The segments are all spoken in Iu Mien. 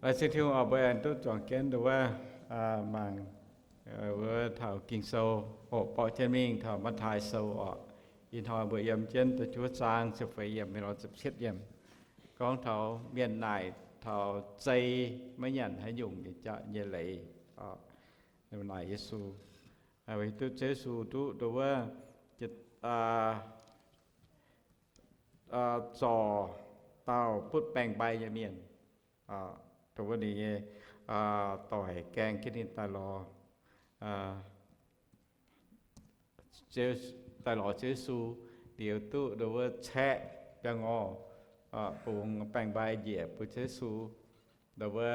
Laengz zingh Tin-Hungh oc, mbuo aengx duqv juangc jienv nduov wuov mangc wuov taux Ging-Sou, hoqc borqv jienv mingh taux Matv^taai Sou oc. Ih hnoi mbuo yiem jienv da'juov zaang ziepc feix yiemc mingh lorz ziepc cietv yiemc, gorngv taux mienh naaic taux zei maiv nyanc haaix nyungc nyei leiz, naaic Yesu. Weic duqv Ziouv Yesu duqv nduov wuov zorc dauh butv baeng-mbai nyei mienh, dongh wuov ninh nyei doic gaeng jienv ninh daaih lorz, daaih lorz Ziouv Yesu, liuz duqv nduov wuov caeqv biaa ngorh bungx baeng-mbai njiec bun Ziouv Yesu, nduov wuov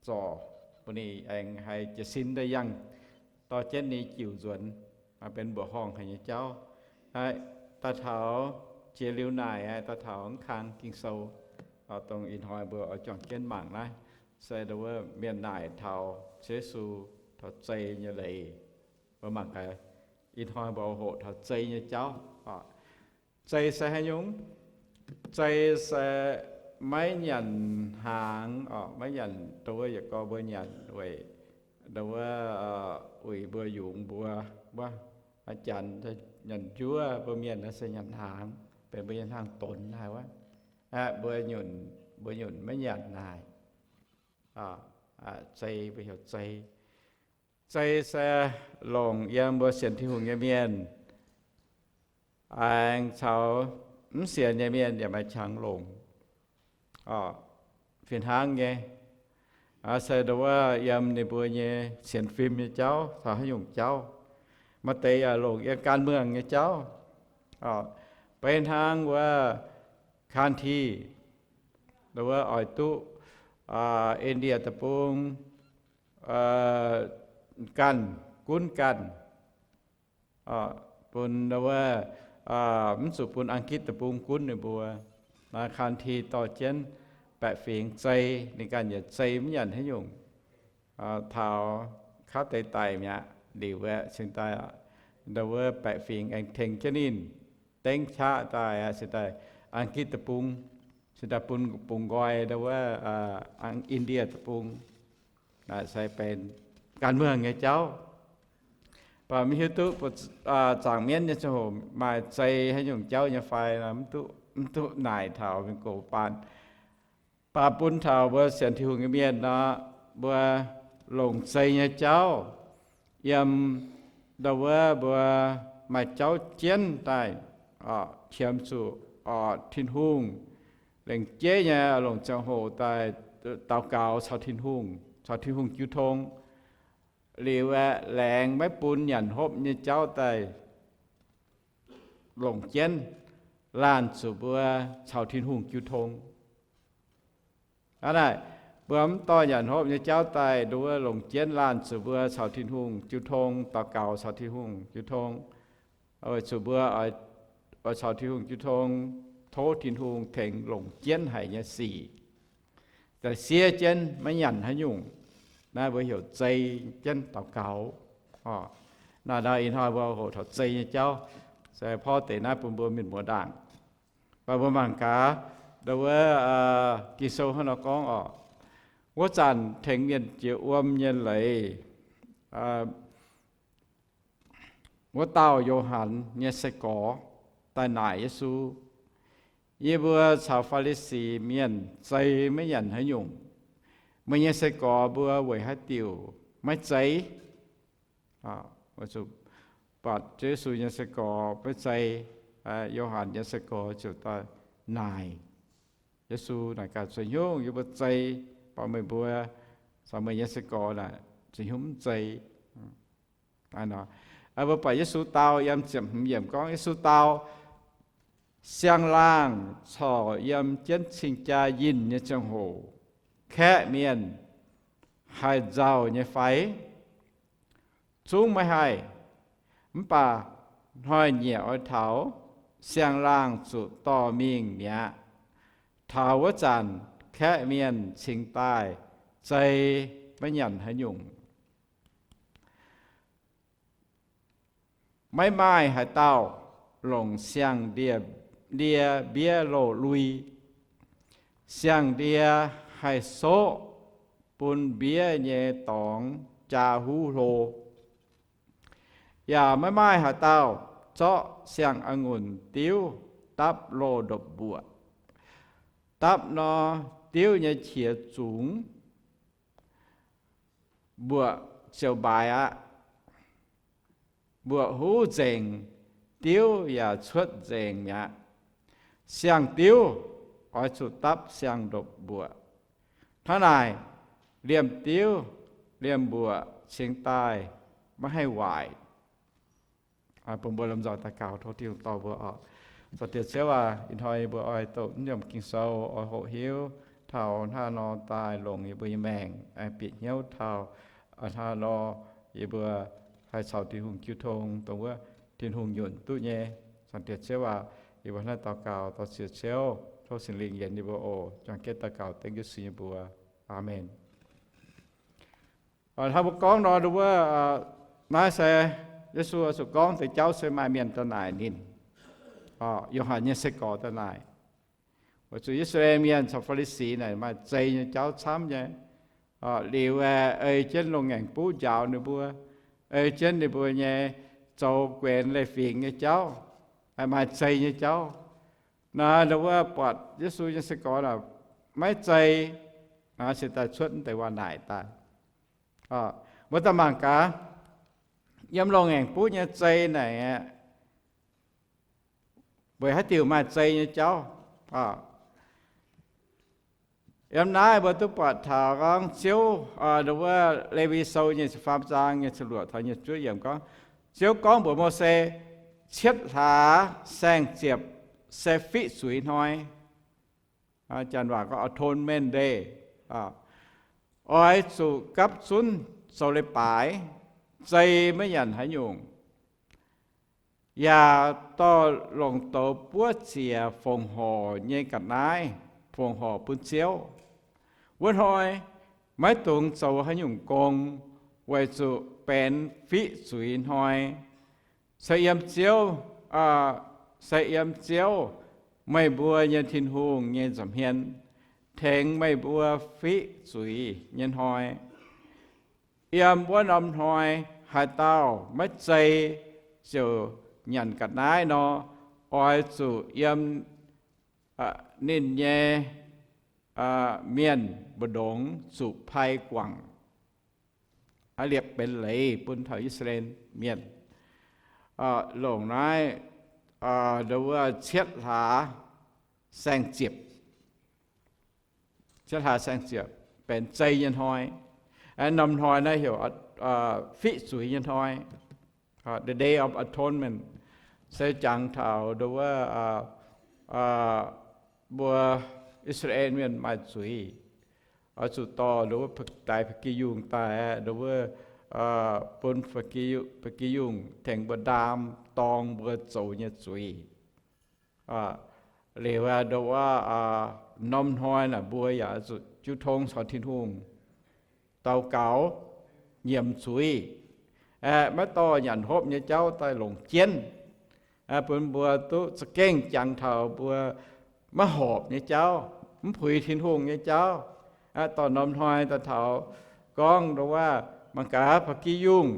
zorc bun ninh aengx haih jiez sin daaih yangh dorh jienv ninh jiuc nzuonx, benx mbuoqc horngh haic nyei jauv. Daaih taux jiex liuz naaic, daaih taux mv kang Ging-Sou, dongh ih hnoi mbuo oix juangc jienv mangc naaiv, se nduov wuov mienh naaic taux Ziouv Yesu taux zei nyei leiz. Mbuo mangc gaax, ih hnoi mbuo hoqc taux zei nyei jauv. Zei se haaix nyungc? Zei se maiv nyanc hnaangx oc, maiv nyanc, nduov wuov yietc gorngv mbuo nyanc weic nduov wuov uix mbuo yungz mbuo, wuov janx nyanc njuov, mbuo mienh naaiv se nyanc hnaangx, benx mbuo nyei hnaangx-donx naaiv wuov. Aeqv, mbuo nyunc, mbuo nyunc maiv nyanc naaic. Zei, mbuo heuc zei. Zei se longc yiem mbuo sienx Tin-Hungh nyei mienh aengx caux mv sienx nyei mienh yaac maaih qangx longc. Fih hnangv nyei, se nduov wuov yiem ninh mbuo nyei sienx fim nyei jauv caux haaix nyungc jauv. Maaih deix yaac longc yiem การเมือง nyei jauv. Beiv hnangv wuov การเมือง nduov wuov oix duqv India deic-bung ganh, gunv ganh, bun nduov wuov mv zuqc bun Ang^gitv deic-bung gunv ninh mbuo. Naaiv การเมือง dorh jienv baeqc fingx zei, ninh ganh yaac zei mv nyanc haaix nyungc. Taux kaav deix daic mi'aqv liuz aeqv, cingx daaih nduov wuov baeqc fingx aengx tengx jienv ninh dengv qaqv daaih, cingx daaih Ang^gitv deic-bung, cingx daaih bun bungx nqoi nduov wuov India deic-bung. Naaic se benx การเมือง nyei jauv. Mv baac maiv hiuv duqv zaangc mienv nyei ziangh hoc maaih zei haaix nyungc jauv nyei fai, mv duqv naaic taux mienh gox baan. Mv baac bun taux mbuo sienx Tin-Hungh nyei mienh nor, mbuo longc zei nyei jauv yiem nduov wuov mbuo maaih jauv jienv daaih, qiemx zuqc orqc Tin-Hungh, lengc jeiv nyei longc ziangh hoc daaih daux gaux caux Tin-Hungh, caux Tin-Hungh jiu tong. Liuz aeqv, laengz maiv bun nyanc hopv nyei jauv daaih longc jienv laanh zuqc mbuo caux Tin-Hungh jiu tong. Hnangv naaic, mbuo mv dorh nyanc hopv nyei jauv daaih nduov longc jienv laanh zuqc mbuo caux Tin-Hungh jiu tong, daux gaux caux Tin-Hungh jiu tong, weic zuqc mbuo oix caux Tin-Hungh jiu tong, tov Tin-Hungh tengx longc jienv haic nyei sic, daaih siev jienv maiv nyanc haaix nyungc. Naaiv mbuo heuc zei jienv daux gaux. Naaiv ih hnoi mbuo hoqc taux zei nyei jauv, se porv deix naaiv bun mbuo mienh muoz ndaangc. Mv baac mbuo mangc gaax, nduov wuov Ging-Sou hnangv nor gorngv orqc, wuov zanc tengx mienh jiex wuom nyei leiz, wuov dauh Yo^han nyei sai-gorx daaih naaic Yesu, Yie mbuo caux Faa^li^si Mienh zei maiv nyanc haaix nyungc. Meih nyei sai-gorx mbuo weic haaix diuc maiv zei? Buatc Ziouv Yesu nyei sai-gorx maiv zei, Yo^han nyei sai-gorx ziouc daaih naaic Yesu, naaic gaax, Zoux haaix nyungc yie mbuo zei, mv baac meih mbuo caux meih nyei sai-gorx naaic zoux haaix nyungc mv zei? Mbuo buatc Yesu dau yiem ziepc hmz yiemc gorngv, Yesu dau, Siang-laangh corc yiem jienv cing-jaa yinh nyei ziangh hoc kaeqv mienh haih nzauh nyei fai? Zungv maiv haih. Mv baac hnoi-nyieqc oix taux, siang-laangh zuqc dorh mingh mi'aqv. Taux wuov zanc kaeqv mienh cingx daaih zei maiv nyanc haaix nyungc. Maiv maaih haaix dauh longc siang-ndie, ndie mbiev loz-lui. Siang-ndie haih soqv bun mbiev nyei dorngx jaa huv hlo. Yaac maiv maaih haaix dauh zorqv siang a'ngunc diuv dapv loz-ndopv-mbuoqc. Dapv nor, diuv nyei qiex zungx, mbuoqc ziouc mbaaix aqv. Mbuoqc huv nzengc, diuv yaac cuotv nzengc mi'aqv. Siang-diuv oix zuqc dapv siang-ndopv-mbuoqc. Hnangv naaic, liemh diuv liemh mbuoqc cingx daaih maiv haih waaic. Bun mbuo lomh nzoih daux gaux tov Tin-Hungh dorh mbuo oc. Zaangc Diex Ziouv aac, ih hnoi yie mbuo oix doqc naaiv yiemc Ging-Sou oix hoqc hiuv taux hnangv nor daaih longc yie mbuo nyei maengc bieqc hnyouv taux hnangv nor yie mbuo haih caux Tin-Hungh jiu tong dongh wuov Tin-Hungh nyunc duqv nyei. Zaangc Diex Ziouv aac, yie mbuo hnangv naaiv daux gaux dorh Ziouv Ziouv, tov Singx Lingh yienx yie mbuo oc. Juangc jienv daux gaux dengv Yesu nyei mbuox. Aamen. Hnangv mbuo gorngv nor, wuov, naaiv se Yesu zuqc gorngv deix jauv se maaih mienh daaih naaic ninh. Yo^han nyei se gorx daaih naaic, weic zuqc I^saa^laa^en Mienh caux Faa^li^si naaic maaih zei nyei jauv camv nyei. Liuz ei jienv loz-ngaengc buv njaaux ninh mbuo, ei jienv ninh mbuo nyei zoux guenx leiz-fingx nyei jauv, maaih zei nyei jauv. Naaiv wuov buatc Yesu nyei se gorx maiv zei, naaiv se daaih cuotv deix waac naaic daaih. Mbuo daaih mangc gaax, yiem loz-ngaengc buv nyei zei naaic, weic haaix diuc maaih zei nyei jauv? Yiem naaiv mbuo duqv buatc taux gorngv Ziouv, wuov Lewi Sou nyei ziepc faam zaang nyei ziepc luoqc taux nyei ziepc juov yiemc gorngv, Ziouv gorngv mbuox Mose, cietv hlaax saeng-ziepc se fiqv zuiz hnoi. Janx waac gorngv Atonement Day. Oix zuqc gapv zunv zoux leiz-baaix, zei maiv nyanc haaix nyungc, yaac dorh longc douz buov ziec fongc horc nyei ga'naaiv fongc horc bun Ziouv. Wuov hnoi maiv dungx zoux haaix nyungc gong, weic zuqc benx fiqv zuiz hnoi. Se yiem Ziouv, se yiem Ziouv, meih mbuo nyei Tin-Hungh nyei nza'hmien tengx meih mbuo fiqv zuiz nyei hnoi. Yiem wuov norm hnoi haaix dauh maiv zei ziouc nyanc ga'naaiv nor, oix zuqc yiem ninh nyei mienh mbu'ndongx zuqc pai guangc, liepc benx leiz bun taux I^saa^laa^en Mienh. Longc naaiv, wuov cietv hlaax saeng-ziepc, cietv hlaax saeng-ziepc benx zei nyei hnoi. Norm hnoi naaiv heuc fiqv zuiz nyei hnoi, the Day of Atonement, se jangx taux wuov mbuo I^saa^laa^en Mienh maaih zuiz, oix zuqc dorh wuov daix ba'gi yungh daaih, wuov bun ba'gi yungh tengx mbuo ndaam dorng mbuo zoux nyei zuiz. Liuz wuov norm hnoi naaic mbuo yaac zuqc jiu tong caux Tin-Hungh daux gaux, nyiemc zuiz, maiv dorh nyanc hopv nyei jauv daaih longc jienv, bun mbuo duqv za'gengh jangx taux mbuo maiv horpc nyei jauv, mv puix Tin-Hungh nyei jauv. Dorh norm hnoi daaih taux gorngv wuov, mangc gaax ba'gi yungh,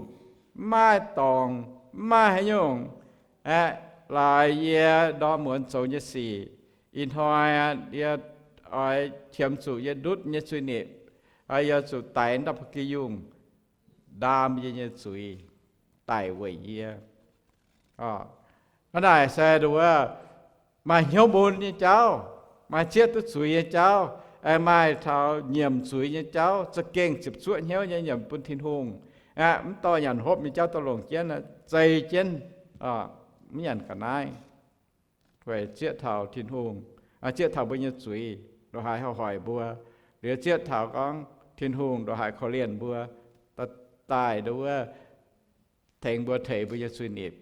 mv maaih dorngc, mv maaih haaix nyungc aeqv, laaix yie ndorm muonz zoux nyei sic. Ih hnoi yie oix qiemx zuqc yie ndutv nyei zuiz-nipc, yie zuqc daix ndau ba'gi yungh ndaam yie nyei zuiz, daic weic yie. Hnangv naaic se wuov maaih hnyouv mun nyei jauv, maaih zieqv duqv zuiz nyei jauv, aengx maaih taux nyiemc zuiz nyei jauv, za'gengh ziepc zuoqv hnyouv nyei nyiemc bun Tin-Hungh. Mv dorh nyanc hopv nyei jauv dorh longc jienv, zei jienv, mv nyanc ga'naaiv, weic zieqv taux Tin-Hungh, zieqv taux mbuo nyei zuiz, lorz haaix hoic mbuo, liuz zieqv taux gorngv Tin-Hungh lorz haaix korv-lienh mbuo, daaih wuov tengx mbuo teix mbuo nyei zuiz-nipc.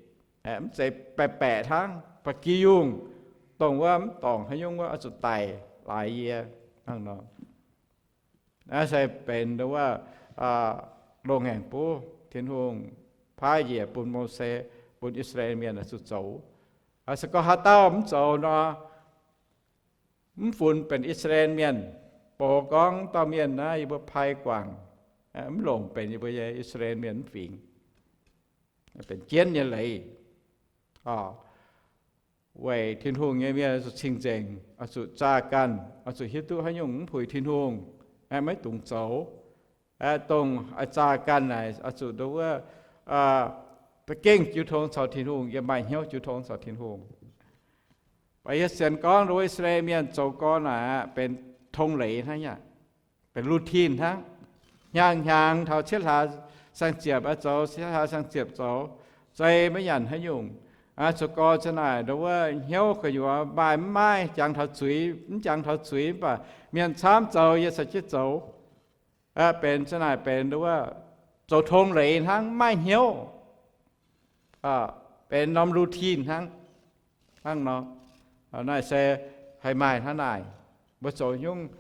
Mv zeiz baeqc baeqc hnangv, ba'gi yungh, dongh wuov mv dorngc haaix nyungc wuov oix zuqc daic laaix yie hnangv nor. Naaiv se benx wuov loz-ngaengc buv Tin-Hungh paaiv njiec bun Mose, bun I^saa^laa^en Mienh zuqc zoux. Se gorngv haaix dauh mv zoux nor, mv funx benx I^saa^laa^en Mienh, Boz gorngv dauh mienh naaiv yie mbuo pai guangc, mv longc benx yie mbuo nyei I^saa^laa^en Mienh mv fingx, benx jienv nyei leiz. Weic Tin-Hungh nyei mienh oix zuqc cing-nzengc, oix zuqc zaah ganh, oix zuqc hiuv duqv haaix nyungc mv puix Tin-Hungh, maiv dungx zoux. Dongh oix zaah ganh naaic oix zuqc ndo wuov, za'gengh jiu tong caux Tin-Hungh, yiem maaih hnyouv jiu tong caux Tin-Hungh. Baac yie sienx gorngv ndo wuov I^saa^laa^en Mienh zoux gorn naaic aqv benx tong leiz hnangv, benx routine hnangv. Hnyangx-hnyangx taux cietv hlaax saeng-ziepc aqv zoux, cietv hlaax saeng-ziepc zoux, zei maiv nyanc haaix nyungc. Zoux gorn za'gengh naaic ndo wuov hnyouv gu'nyuoz maaih mv maaih, jangx taux zuiz mv jangx taux zuiz, mv baac mienh camv zoux yie caux jienv zoux. Benx za'gengh naaic benx ndo wuov zoux tong leiz hnangv, mv maaih hnyouv, benx norm routine hnangv. Hnangv nor, naaiv se haih maaih hnangv naaic. Mbuo zoux nyungc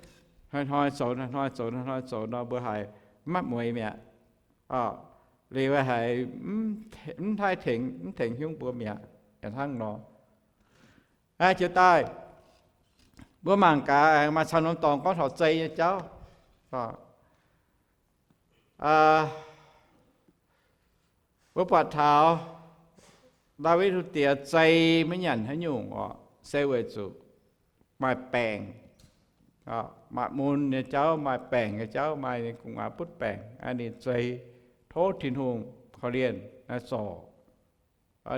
hnoi-hnoi zoux, hnoi-hnoi zoux, hnoi-hnoi zoux nor mbuo haiz mv maaih mueix mi'aqv. Liuz haiz mv haih tengx, mv tengx hnyouv mbuo mi'aqv. Hnangv nor, jiex daaih mbuo mangc gaax aengx maaih camv norm dorngx gorngv taux zei nyei jauv. Mbuo buatc taux Ndaawitv Hungh Diex zei maiv nyanc haaix nyungc oc, se weic zuqc maaih baengc, maaih mun nyei jauv, maaih baengc nyei jauv, maaih ninh gu'nguaaz butv baengc, ninh zei, tov Tin-Hungh korv-lienh zorc.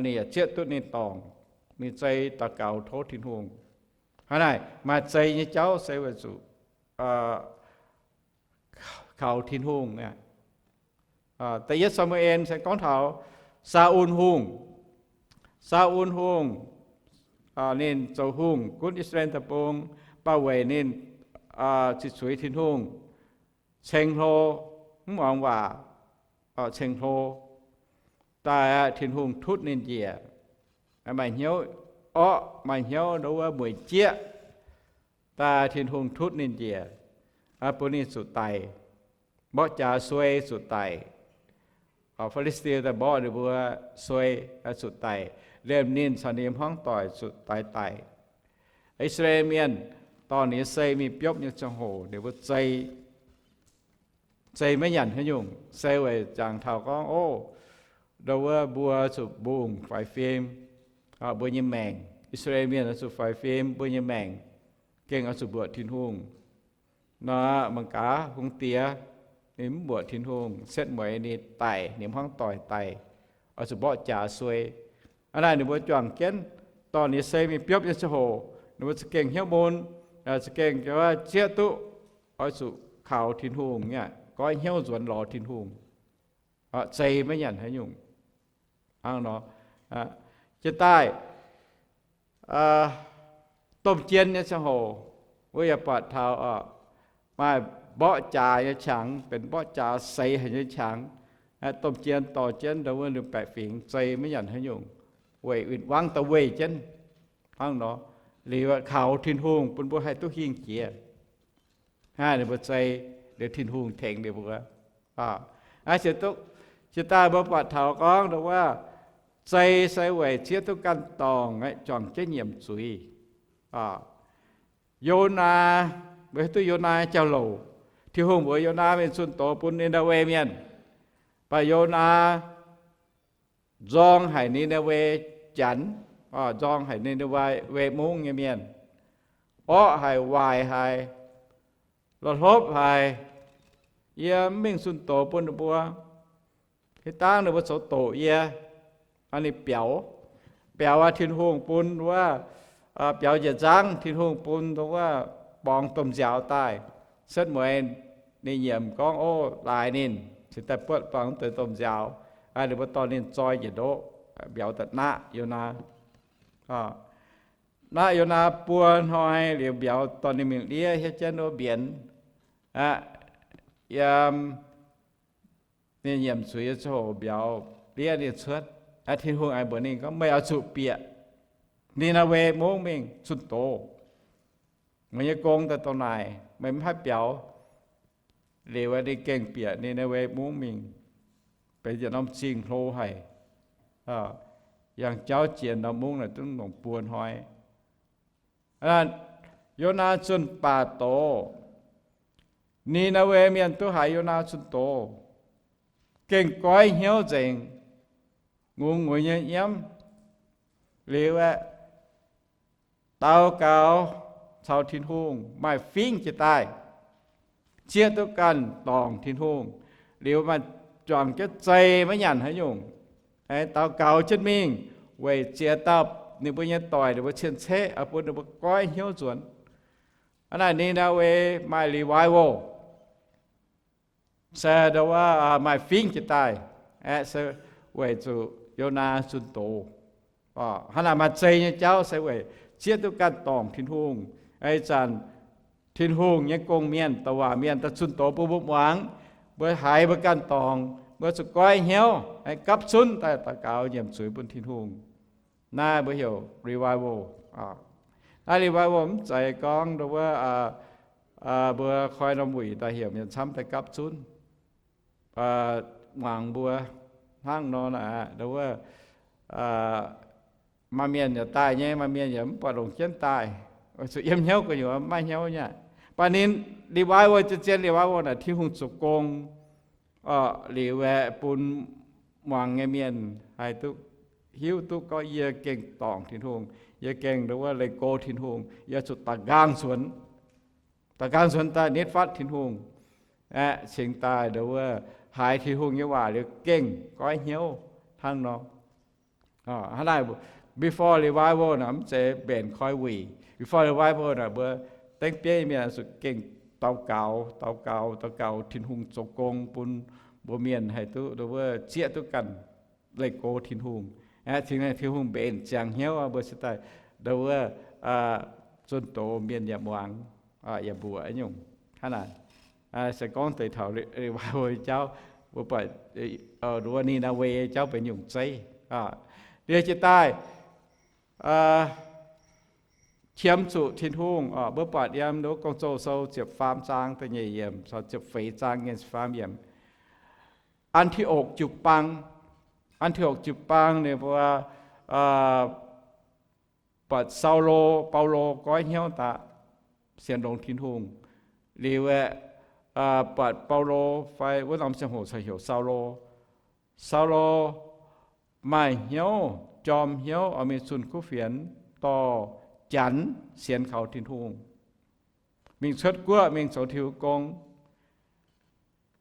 Ninh yaac zieqv duqv ninh dorngc, ninh zei daux gaux tov Tin-Hungh. Hnangv naaic maaih zei nyei jauv se weic zuqc kaux Tin-Hungh. Da'yietv Saa^mu^en se gorngv taux Saa^un Hungh. Saa^un Hungh ninh zoux hungh gunv I^saa^laa^en Deic-Bung, baac weic ninh ziqc zuiz Tin-Hungh, ceng-hlo, mv muangx waac, ceng-hlo, daaih Tin-Hungh tutv ninh njiec. Maaih hnyouv orqv, maaih hnyouv ndo wuov mueic jieqv, daaih Tin-Hungh tutv ninh njiec, bun ninh zuqc daic, mborqv jaax suei zuqc daic. Fi^li^saa^die daaih mborqv ninh mbuo suei, zuqc daic. Liemh ninh caux ninh nyei hmuangv doic zuqc daix daic. I^saa^laa^en Mienh dorh ninh nyei sei mingh biopv nyei ziangh hoc ninh mbuo zei, zei maiv nyanc haaix nyungc, se weic jangx taux gorngv, ov, ndo wuov mbuo zuqc mbungh faix fim mbuo nyei maengc. I^saa^laa^en Mienh oix zuqc faix fim mbuo nyei maengc, gengh oix zuqc mbuoqc Tin-Hungh. Nor mangc gaax hungh diex, ninh mv mbuoqc Tin-Hungh, setv mueiz ninh daic, ninh hmuangv doic daic, oix zuqc mborqv jaax suei. Hnangv naaic ninh mbuo juangc jienv dorh ninh nyei sei mingh biopv nyei ziangh hoc, ninh mbuo za'gengh hnyouv mun, za'gengh zieqv duqv oix zuqc kaux Tin-Hungh nyei, goiv hnyouv nzuonx lorz Tin-Hungh, zei maiv nyanc haaix nyungc. Hnangv nor, jiex daaih domh jien nyei ziangh hoc, wuov yaac buatc taux maaih mborqv jaax nyei qangx, benx mborqv jaax seix haic nyei qangx. Domh jien dorh jienv ndo wuov ninh baeqc fingx zei maiv nyanc haaix nyungc, weic win-wangv da'weih jienv. Hnangv nor, liuz kaux Tin-Hungh bun mbuo haih duqv hingh jiex. Hnangv ninh mbuo zei, liuz Tin-Hungh tengx ninh mbuo. Jiex daaih mbuo buatc taux gorngv ndo wuov, zei se weic zieqv duqv ganh dorngc, juangc jienv nyiemc zuiz. Yonaa, mbuo hiuv duqv Yonaa jauv-louc. Tin-Hungh mbuox Yonaa mingh zunh doz bun Ni^naa^we Mienh. Baac Yonaa nzorng haic Ni^naa^we Janx, nzorng haic Ni^naa^we Mungv nyei mienh, orqv haic, waaic haic, la'hlopv haic. Yie mv mingh zunh doz bun ninh mbuo, hiuv dangv ninh mbuo zoux doqc yie. Ninh biaux, biaux aqv, Tin-Hungh bun wuov, biaux njiec nzangv, Tin-Hungh bun wuov borngz domh nziaaux daaih. Setv mueiz ninh nyiemc gorngv, ov, laaix ninh cingx daaih buatc buangh deix domh nziaaux. Ninh mbuo dorh ninh zoi njiec ndoqv, mbiauz daaih naqv Yonaa. Naqv Yonaa buo hnoi liuz, mbiauz dorh ninh mingh liev hietv jienv wuov mbienx aqv. Yiem ninh nyiemc zuiz nyei ziangh hoc, mbiauz liev ninh cuotv. Aqv, Tin-Hungh aengx mbuox ninh gorngv, meih oix zuqc bieqc Ni^naa^we Mungv mingh zunh doz. Meih nyei gong daaih dongh naaic, meih mv haih biaux. Liuz ninh gengh bieqc Ni^naa^we Mungv mingh, benx yietc norm zingh hlo haic. Yangh jauv jiex norm mungv naaic zungv longc buo hnoi. Yonaa zunh baac doz, Ni^naa^we Mienh duqv haiz Yonaa zunh doz, gengh goiv hnyouv nzengc, ngongx nguiz nyei nyiemv. Liuz aeqv, daux gaux caux Tin-Hungh maaih fingv jiex daaih, zieqv duqv ganh dorngc Tin-Hungh. Liuz maaih juangc jienv zei maiv nyanc haaix nyungc, daux gaux jienv mingh weic ziex dauh ninh mbuo nyei doic, ninh mbuo cien-ceqv, bun ninh mbuo goiv hnyouv nzuonx. Hnangv naaic Ni^naa^we maaih revival, se ndo wuov maaih fingv jiex daaih, aeqv, se weic zuqc Yonaa zunh doz. Hnangv naaic maaih zei nyei jauv se weic zieqv duqv ganh dorngc Tin-Hungh. Ih zanc Tin-Hungh nyei gong-mienh, douc waac mienh, daaih zunh doz bun mbuo muangx. Mbuo haiz mbuo ganh dorngc, mbuo zuqc goiv hnyouv, gapv zunv daaih daux gaux nyiemc zuiz bun Tin-Hungh. Naaiv mbuo heuc revival. Naaiv revival mv zeiz gorngv ndo wuov mbuo koi norm wuic daaih heuc mienh camv daaih gapv zunv muangx mbuo hnangv nor. Naaiv ndo wuov maaih mienh yaac daaih nyei, maaih mienh yaac mv buatc longc jienv daaih, zuqc yiem hnyouv gu'nyuoz maiv hnyouv nyei. Mv baac ninh revival, zien-zien revival naaic Tin-Hungh zoux gong liuz aeqv, bun muangx nyei mienh haih duqv hiuv duqv gorngv yie gengh dorngc Tin-Hungh, yie gengh ndo wuov leih go Tin-Hungh, yie zuqc da'nqaang nzuonx, da'nqaang nzuonx daaih nitv fatv Tin-Hungh, aeqv, cingx daaih ndo wuov haiz Tin-Hungh nyei waac liuz gengh goiv hnyouv hnangv nor. Hnangv naaic, before revival naaic mv zeiz mbenc koi wuic. Before revival naaic mbuo dengv bieiv mienh zuqc gengh daux gaux, daux gaux, daux gaux Tin-Hungh zoux gong bun mbuo mienh haih duqv ndo wuov zieqv duqv ganh leih go Tin-Hungh. Aeqv, cingx Tin-Hungh mbenc ziangx hnyouv, mbuo cingx daaih ndo wuov zunh doz, mienh yaac muangx, yaac mbuoqc nyungc. Hnangv naaic, se gorngv deix taux revival nyei jauv, mbuo buatc ndo wuov Ni^naa^we nyei jauv benx nyungc zeiv. Liuz jiez daaih qiemx zuqc Tin-Hungh. Mbuo buatc yiem ndo wuov Gong-Zoh sou ziepc faam zaang da'nyeic yiemc caux ziepc feix zaang nyei faam yiemc. An^ti^okc jiu-baang, An^ti^okc jiu-baang ninh mbuo buatc Saulo, Baulo goiv hnyouv daaih sienx longx Tin-Hungh. Liuz aeqv, buatc Baulo fai wuov norm ziangh hoc caux heuc Saulo. Saulo maaih hnyouv, jorm hnyouv oix mingh zunh kuv fienx dorh Janx sienx kaux Tin-Hungh, mingh cuotv guoqv mingh zoux Tin-Hungh gong.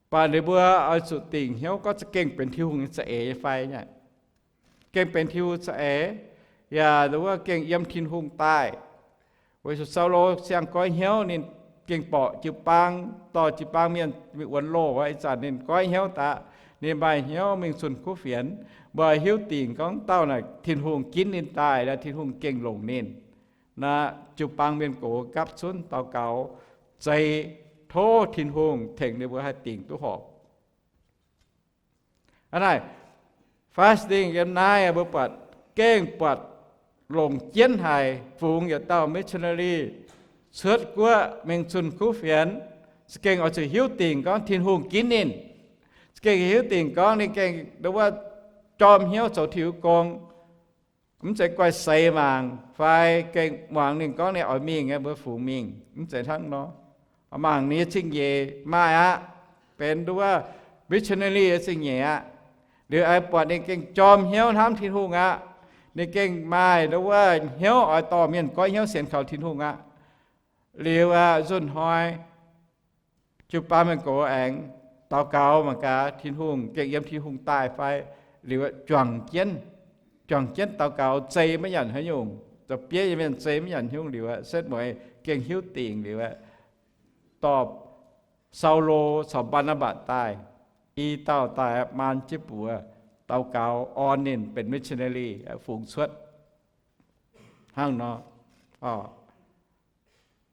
Mv baac ninh mbuo oix zuqc dingc hnyouv gorngv za'gengh benx Tin-Hungh nyei za'eix nyei fai? Gengh benx Tin-Hungh za'eix, yaac ndo wuov gengh yiem Tin-Hungh daaih. Weic zuqc Saulo siang goiv hnyouv, ninh gengh borqc jiu-baang, dorh jiu-baang mienh mingh wuonx loh. Ih zanc ninh goiv hnyouv daaih, ninh maaih hnyouv mingh zunh kuv fienx, mbuo hiuv dingc gorngv dauh naaic Tin-Hungh ginv ninh daaih, Tin-Hungh gengh longc ninh. Naaiv jiu-baang mienh gox gapv zunv daux gaux, zei, tov Tin-Hungh tengx ninh mbuo haih dingc duqv horpc. Hnangv naaic, fasting yiem naaiv mbuo buatc, gengh buatc longc jienv haic, fungx yietc dauh missionary cuotv guoqv mingh zunh kuv fienx, za'gengh oix zuqc hiuv dingc gorngv Tin-Hungh ginv ninh, za'gengh hiuv dingc gorngv ninh gengh ndo wuov jorm hnyouv zoux Tin-Hungh gong. Mv zeiz guaih seix mangc fai gengh muangx ninh gorngv ninh oix mingh nyei mbuo fungx mingh, mv zeiz hnangv nor. Mangc ninh nyei zingh nyeic maaih aqv, benx ndo wuov missionary nyei zingh nyeic aqv. Liuz aengx buatc ninh gengh jorm hnyouv hnamv Tin-Hungh aqv. Ninh gengh maaih ndo wuov hnyouv oix dorh mienh goiv hnyouv sienx kaux Tin-Hungh aqv. Liuz aqv, nzunh hnoi jiu-baang mienh gox aengx daux gaux mangc gaax Tin-Hungh gengh yiem Tin-Hungh daaih fai. Liuz juangc jienv, juangc jienv daux gaux zei maiv nyanc haaix nyungc, zoux bieiv nyei mienh zei maiv nyanc haaix nyungc liuz aqv, setv mueiz gengh hiuv dingc liuz aqv, dorh Saulo caux Mbaa^naa^mbatc daaih, i dauh daaih maan jienv buoz daux gaux orn ninh benx missionary fungx cuotv. Hnangv nor,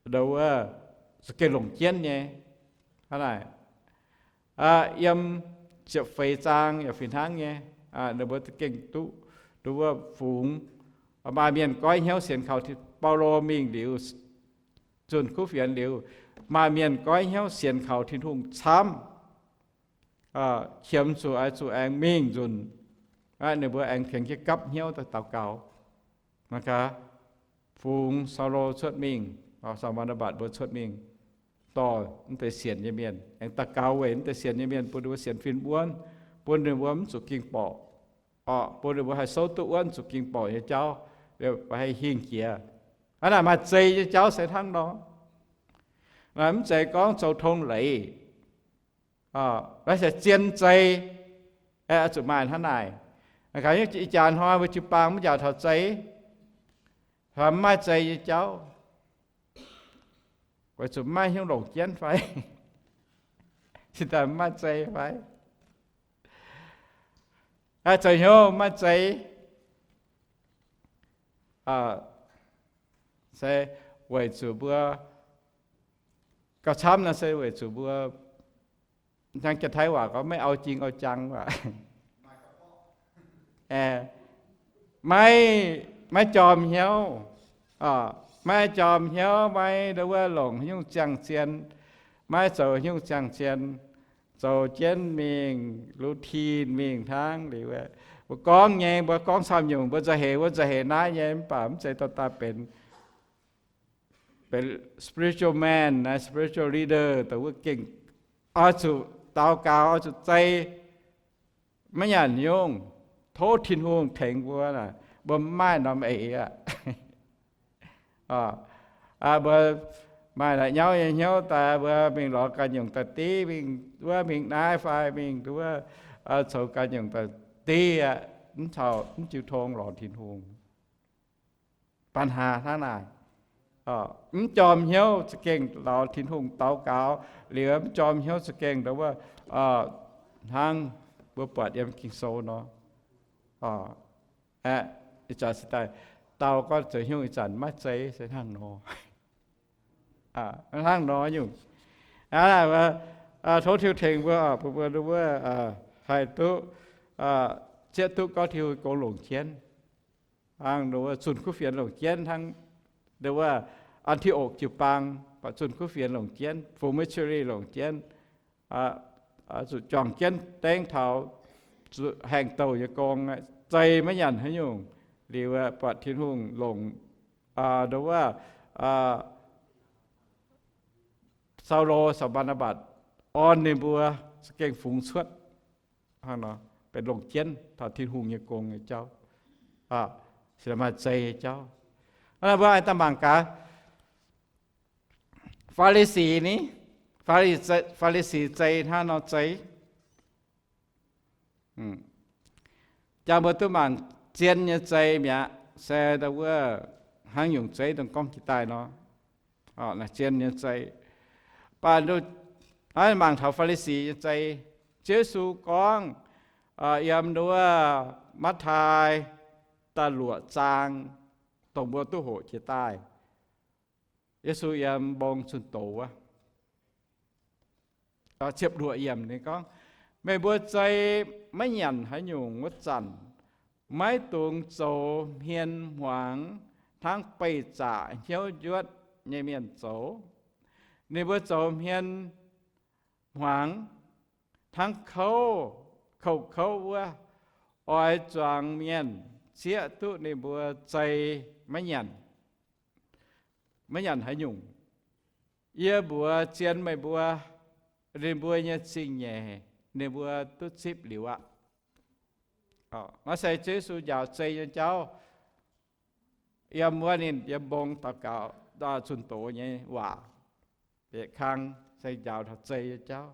ndo wuov za'gengh longc jienv nyei. Hnangv naaic, yiem ziepc feix zaang yaac fih hnangv nyei. Ninh mbuo za'gengh duqv ndo wuov fungx, maaih mienh goiv hnyouv sienx kaux, Baulo mingh liuz, zunh kuv fienx liuz, maaih mienh goiv hnyouv sienx kaux Tin-Hungh camv. Qiemx zuqc oix zuqc aengx mingh nzunc, ninh mbuo aengx tengx jienv gapv hnyouv daux gaux. Mangc gaax, fungx Saulo cuotv mingh, caux Mbaa^naa^mbatc mbuo cuotv mingh, dorh mv deix sienx nyei mienh, aengx daux gaux weic mv deix sienx nyei mienh bun ninh mbuo sienx fim wuonv, bun ninh mbuo mv zuqc ging borqc, orqc, bun ninh mbuo haih souv duqv wuonv zuqc ging borqc nyei jauv, haih hingh jiex. Hnangv naaic maaih zei nyei jauv se hnangv nor. Mv zeiz gorngv zoux tong leiz, naaiv se zien zei, zuqc maaih hnangv naaic. Ih jaax hnoi mbuo jiu-baang mv njaaux taux zei, mv maaih zei nyei jauv, weic zuqc mv maaih hnyouv longc jienv fai, cingx daaih mv maaih zei fai, zoux hnyouv mv maaih zei. Se weic zuqc mbuo, gauh camv nor se weic zuqc mbuo, hnangv Janx-Taiv waac gorngv maiv au jing au jang waac, maiv, maiv jorm hnyouv, maiv jorm hnyouv, maiv nduov wuov longc haaix nyungc ziangh zien, maiv zoux haaix nyungc ziangh zien, zoux jienv mingh, routine mingh hnangv liuz. Mbuo gorngv nyei, mbuo gorngv camv nyungc, mbuo nzauh heix, mbuo nzauh heix naaiv nyei, mv baac mv zeiz dorh daaih benx, benx spiritual man, spiritual leader, dongh wuov gengh oix zuqc daux gaux, oix zuqc zei, maiv nyanc nyungc, tov Tin-Hungh tengx mbuo, mbuo mv maaih norm eix aqv. Mbuo maaih la'nyauv nyei hnyouv daaih, mbuo mingh lorz ganh nyungc daaih div, mingh wuov mingh naaiv fai mingh nduov, coux ganh nyungc daaih div aqv, mv caux, mv jiu tong lorz Tin-Hungh. Banh haa hnangv naaic, mv jorm hnyouv za'gengh lorz Tin-Hungh daux gaux liuz, mv jorm hnyouv za'gengh nduov wuov, hnangv mbuo buatc yiem Ging-Sou nor. Ih zanc se daaih dau gorngv zoux hnyouv ih zanc maiv zeiz se hnangv nor, hnangv nor nyungc. Tov Tin-Hungh tengx mbuo, bun mbuo nduov wuov haih duqv, zieqv duqv gorngv Tin-Hungh gong longc jienv. Hnangv nduov wuov zunh kuv fienx longc jienv, hnangv nduov wuov An^ti^okc jiu-baang, baac zunh kuv fienx longc jienv, fungx missionary longc jienv, zuqc juangc jienv dengv taux haengh douh nyei gong, zei maiv nyanc haaix nyungc. Liuz buatc Tin-Hungh longc nduov wuov Saulo caux Mbaa^naa^mbatc orn ninh mbuo za'gengh fungx cuotv, hnangv nor benx longc jienv taux Tin-Hungh nyei gong nyei jauv, se maaih zei nyei jauv. Hnangv naaic mbuo aengx daaih mangc gaax Faa^li^si ni, Faa^li^si zei hnangv nor zei. Jangx mbuo duqv mangc zien nyei zei mi'aqv, se wuov hnangv nyungc zeiv dongh gorngv jiex daaih nor, zien nyei zei. Baac naaiv mangc taux Faa^li^si nyei zei. Ziouv Yesu gorngv yiem nduov Matv^taai da'luoqc zaang, dongh mbuo duqv hoqc jiex daaih, Yesu yiem mbong zunh doz wuov, ziepc luoqc yiemc ninh gorngv, meih mbuo zei maiv nyanc haaix nyungc wuov zanc, maiv dungx zoux hmien hmuangx hnangv beih zaqc hnyouv njuotv nyei mienh zoux. Ninh mbuo zoux hmien hmuangx hnangv kouv, kouv-kouv wuov, oix zuangx mienh zieqv duqv ninh mbuo zei maiv nyanc, maiv nyanc haaix nyungc. Yie mbuox zien meih mbuo, ninh mbuo nyei zingh nyeic ninh mbuo duqv zipv liuz aqv. Naaiv se Ziouv Yesu njaaux zei nyei jauv. Yiem wuov ninh yiem mbong daux gaux, zunh doz nyei waac, bieqc kang se njaaux taux zei nyei jauv.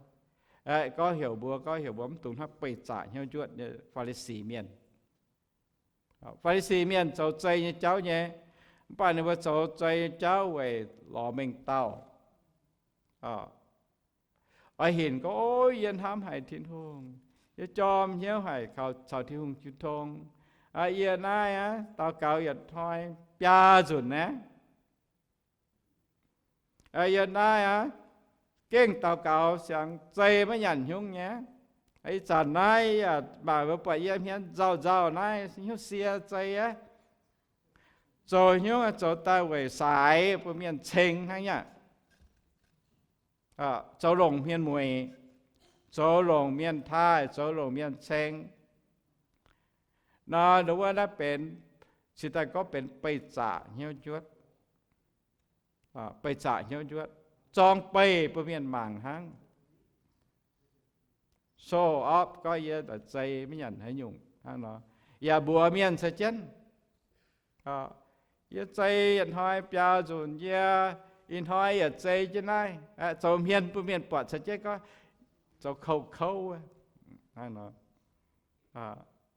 Gorngv heuc mbuo, gorngv heuc mbuo mv dungx hnangv beih zaqc hnyouv njuotv nyei Faa^li^si mienh. Faa^li^si mienh zoux zei nyei jauv nyei, mv baac ninh mbuo zoux zei nyei jauv weic lorz mengh dauh. Oix hinc gorngv, o, yie hnamv haic Tin-Hungh, yie jorm hnyouv haic caux Tin-Hungh jiu tong. Yie naaiv aqv, daux gaux yietc hnoi biaa nzunc naaiv. Yie naaiv aqv, gengh daux gaux siangx zei maiv nyanc hnyungv nyei. Ih zanc naaiv yaac maaih mbuo buatc yie hmien nzauh nzauh naaiv hnyouv sie zei aqv. Zoux hnyouv zoux daaih weic saaix bun mienh ceng hnangv yaac zoux longc hmien mueic, zoux longc mienh taaih, zoux longc mienh ceng. Nor nduov wuov naaiv benx, cingx daaih gorngv benx beih zaqc hnyouv njuotv. Beih zaqc hnyouv njuotv. zorng beih bun mienh mangc hnangv. Show off gorngv yie zei maiv nyanc haaix nyungc hnangv nor, yaac mbuox mienh caux jienv, yie zei yietc hnoi biaux nzunc, yie ih hnoi yaac zei jienv naaiv, zoux hmien bun mienh buatc caux jienv gorngv zoux kouv-kouv hnangv nor.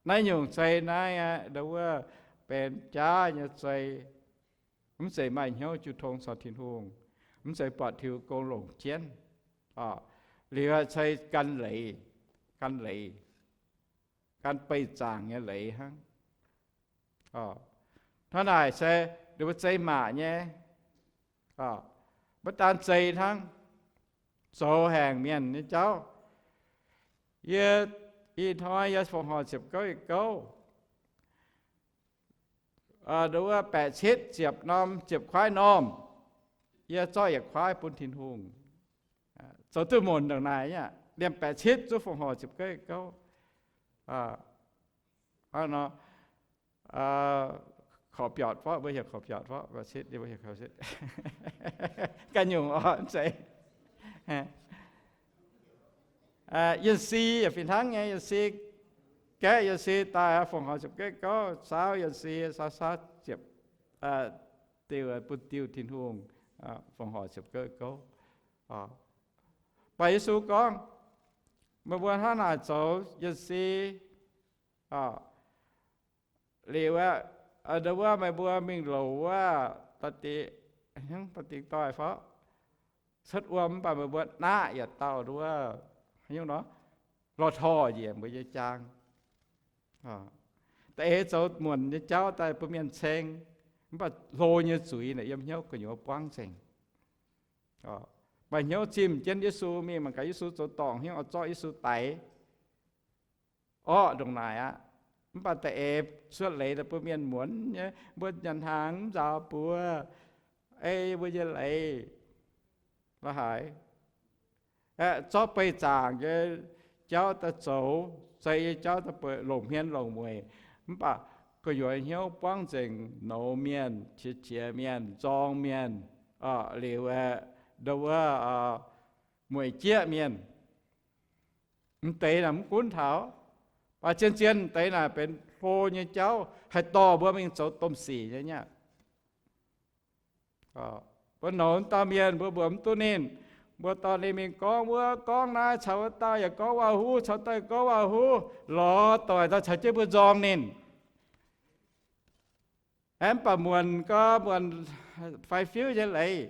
Naaiv nyungc zei naaiv aqv, ndau wuov benx jaav nyei zei. Mv zeiz maaih hnyouv jiu tong caux Tin-Hungh, mv zeiz buatc Tin-Hungh gong longc jienv. Liuz cai gan leiz, gan leiz, gan beih zaangc nyei leiz hnangv. Hnangv naaic se ninh mbuo zei maac nyei, maiv daan zei hnangv, zoux haengh mienh nyei jauv. Yie ih hnoi yie fongc horc ziepc gouv yietc gouv, ndau wuov baeqc citv ziepc norm, ziepc kuaaiv normh, yie zorqv yietc kuaaiv bun Tin-Hungh. Zoux duqv muonc ndongc naaic aqv, liemh baeqc citv zuqc fongc horc ziepc gouv yietc gouv. Korv biauc forv, mbuo heuc korv biauc forv, baeqc citv, ganh nyungc oc, mv zeiz. Yienh si yaac fih hnangv nyei, yienh si, gaeqv yienh si daaih fongc horc ziepc gouv yietc gouv, saauv yienh si saauv saauv ziepc, diuh bun diuh Tin-Hungh, fongc horc ziepc gouv yietc gouv. Mv baac Yesu gorngv, meih mbuo hnangv naaic zoux yienh si liuz aqv, ndau wuov meih mbuo mingh louc wuov da'dingc, da'dingc doic fov, cuotv wuom mv baac meih mbuo naqv yietc dauh ndau wuov, nyungc nor, lorh torh njiec mbuo nyei jaang. Da'eix zoux muonc nyei jauv daaih bun mienh ceng, mv baac hlo nyei zuiz naaic yiem hnyouv gu'nyuoz buangv nzengc. Maaih hnyouv zimh jienv Yesu mingh, mangc gaax Yesu zoux dorngc hnyouv oix zorqv Yesu daix. Orqv ndongc naaic aqv. Mv baac da'eix cuotv leiz daaih bun mienh muonz nyei, mbuo nyanc hnaangx mv nzaaux buoz, ei mbuo nyei leiz la'haaix. Aeqv, zorqv beih zaangc nyei jauv daaih zoux, zei nyei jauv daaih longc hmien longc mueic, mv baac gu'nyuoz hnyouv buangv nzengc, nouz mienh, qiex jiez mienh, nzorng mienh, liuz aeqv, ndau wuov mueic jieqv mienh. M'deix naaic mv gunv taux, mv baac zien-zien m'deix naaic benx hlo nyei jauv haih dorh mbuo mingh zoux domh sic nyei aqv. Mbuo nouz dauh mienh, mbuo mbuox mv duqv ninh, mbuo dorh ninh mingh gorngv wuov gorngv naaiv, caux wuov dauh yaac gorngv waac-huv, caux daaih gorngv waac-huv, lorz doic daaih caux jienv mbuo nzorng ninh. Aeqv, mv baac muonc gau, muonc faix-fiuv nyei leiz.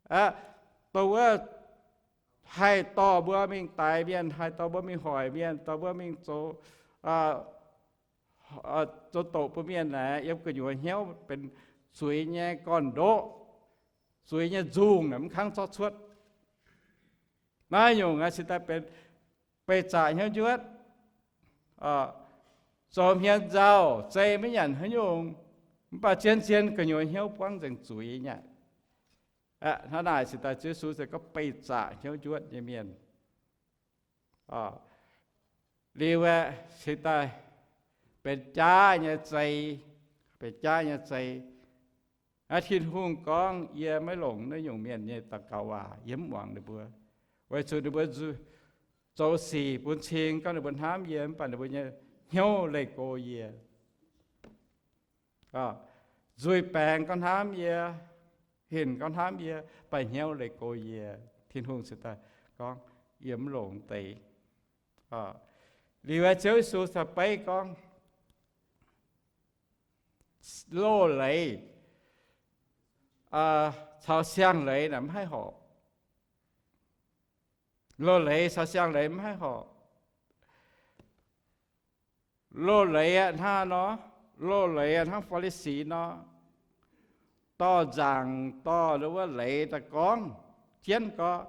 Aeqv, dongh wuov haih dorh mbuo mingh daix mienh, haih dorh mbuo mingh hoic mienh, dorh mbuo mingh zoux, zoux doqc bun mienh naaic, yiem gu'nyuoz hnyouv benx zuiz nyei gorn-ndoqv, zuiz nyei nzungh naaic mv kangv zorqv cuotv. Naaiv nyungc aeqv, cingx daaih benx beih zaqc hnyouv njuotv, zoux hmien nzauh, zei maiv nyanc haaix nyungc, mv baac zien-zien gu'nyuoz hnyouv buangv nzengc zuiz nyei aqv. Hnangv naaic cingx daaih Ziouv Yesu se gorngv beih zaqc hnyouv njuotv nyei mienh. Liuz aeqv, cingx daaih benx jaav nyei zei, benx jaav nyei zei. Aa, Tin-Hungh gorngv, yie maiv longc naaiv nyungc mienh nyei daux gaux waac, yie mv muangx ninh mbuo, weic zuqc ninh mbuo zoux sic bun cing gorngv ninh mbuo hnamv yie, mv baac ninh mbuo nyei hnyouv leih go yie. Nzuih baengx gorngv hnamv yie, hinc gorngv hnamv yie, mv baac hnyouv leih go yie. Tin-Hungh cingx daaih gorngv, yie mv longc deix. Liuz aeqv, Ziouv Yesu cingx beiv gorngv, loz-leiz caux siang-leiz naaic mv haih horpc. Loz-leiz caux siang-leiz mv haih horpc. Loz-leiz aqv hnangv nor, loz-leiz aqv hnangv Faa^li^si nor, dorh nzaangc dorh wuov leiz daaih gorngv jienv gorqv,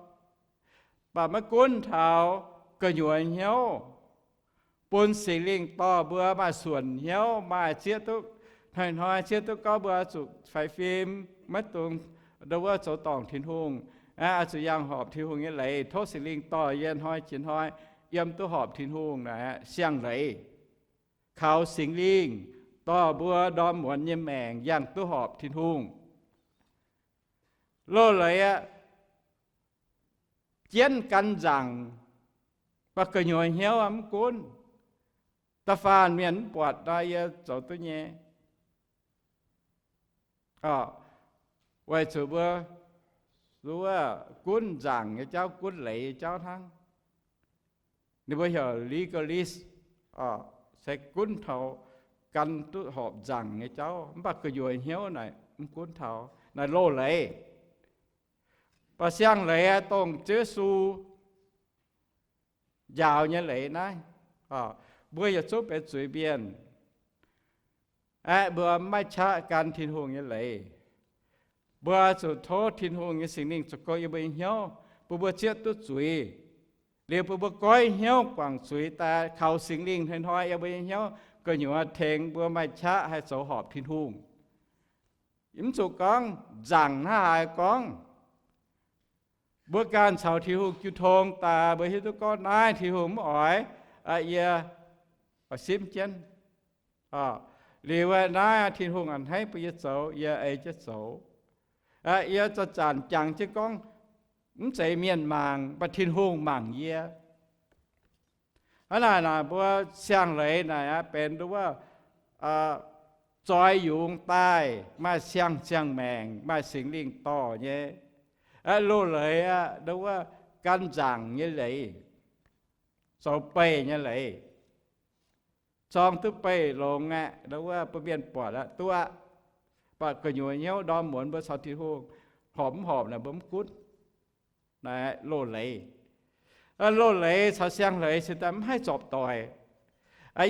mv baac maiv gunv taux gu'nyuoz hnyouv, bun Singx Lingh dorh mbuo maaih suonc hnyouv, maaih zieqv duqv hnoi-hnoi zieqv duqv gorngv mbuo zuqc faix fim, maiv dungx ndau wuov zoux dorngc Tin-Hungh, oix zuqc yangh horpc Tin-Hungh nyei leiz. Tov Singx Lingh dorh yie hnoi jiex hnoi yiem duqv horpc Tin-Hungh naaic, siang-leiz. Kaux Singx Lingh dorh mbuo ndorm muonz nyei maengc yangh duqv horpc Tin-Hungh. Loz-leiz aqv, jienv gan nzaangc, mv baac gu'nyuoz hnyouv mv gunv. Da'faanh mienh mv buatc nor, yie zoux duqv nyei. Weic zuqc mbuo zuov gunv nzaangc nyei jauv, gunv leiz nyei jauv hnangv. Ninh mbuo heuc legalist, se gunv taux gan duqv horpc nzaangc nyei jauv, mv baac gu'nyuoz hnyouv naaic mv gunv taux. Naaiv loz-leiz. Mv baac siang-leiz dongh Ziouv Yesu njaaux nyei leiz naaiv. Mbuo yietc zungv benx zuiz-mienh aeqv, mbuo maiv qaqv gan Tin-Hungh nyei leiz. Mbuo zuqc tov Tin-Hungh nyei Singx Lingh zoux gong yiem mbuo nyei hnyouv, bun mbuo zieqv duqv zuiz. Liuz bun mbuo goiv hnyouv guangc zuiz daaih, kaux Singx Lingh hnoi-hnoi yiem mbuo nyei hnyouv gu'nyuoz tengx mbuo maaih qaqv haih zoux horpc Tin-Hungh. Mv zuqc gorngv nzaangc hnangv haaix gorngv. Mbuo ganh caux Tin-Hungh jiu tong daaih, mbuo hiuv duqv gorngv naaiv Tin-Hungh mv oix, yie oix simv jienv. Liuz naaiv Tin-Hungh a'hneiv bun yie zoux, yie ei jienv zoux. Yie zanc-zanc jangx jienv gorngv, mv zeiz mienh mangc, mv baac Tin-Hungh mangc yie. Hnangv naaic naaic mbuo siang-leiz naaic aqv, benx nduov zoi yungz daaih maaih siang-ziangh maengc, maaih Singx Lingh dorh nyei. Loz-leiz aqv, nduov gan nzaangc nyei leiz, zoux beih nyei leiz, zorng duqv beih longx aqv, nduov bun mienh buatc aqv, duqv aqv. Mv baac gu'nyuoz hnyouv ndorm muonz mbuo caux Tin-Hungh horpc mv horpc naaic mbuo mv gunv. Naaiv loz-leiz. Loz-leiz caux siang-leiz cingx daaih mv haih zorpc doic.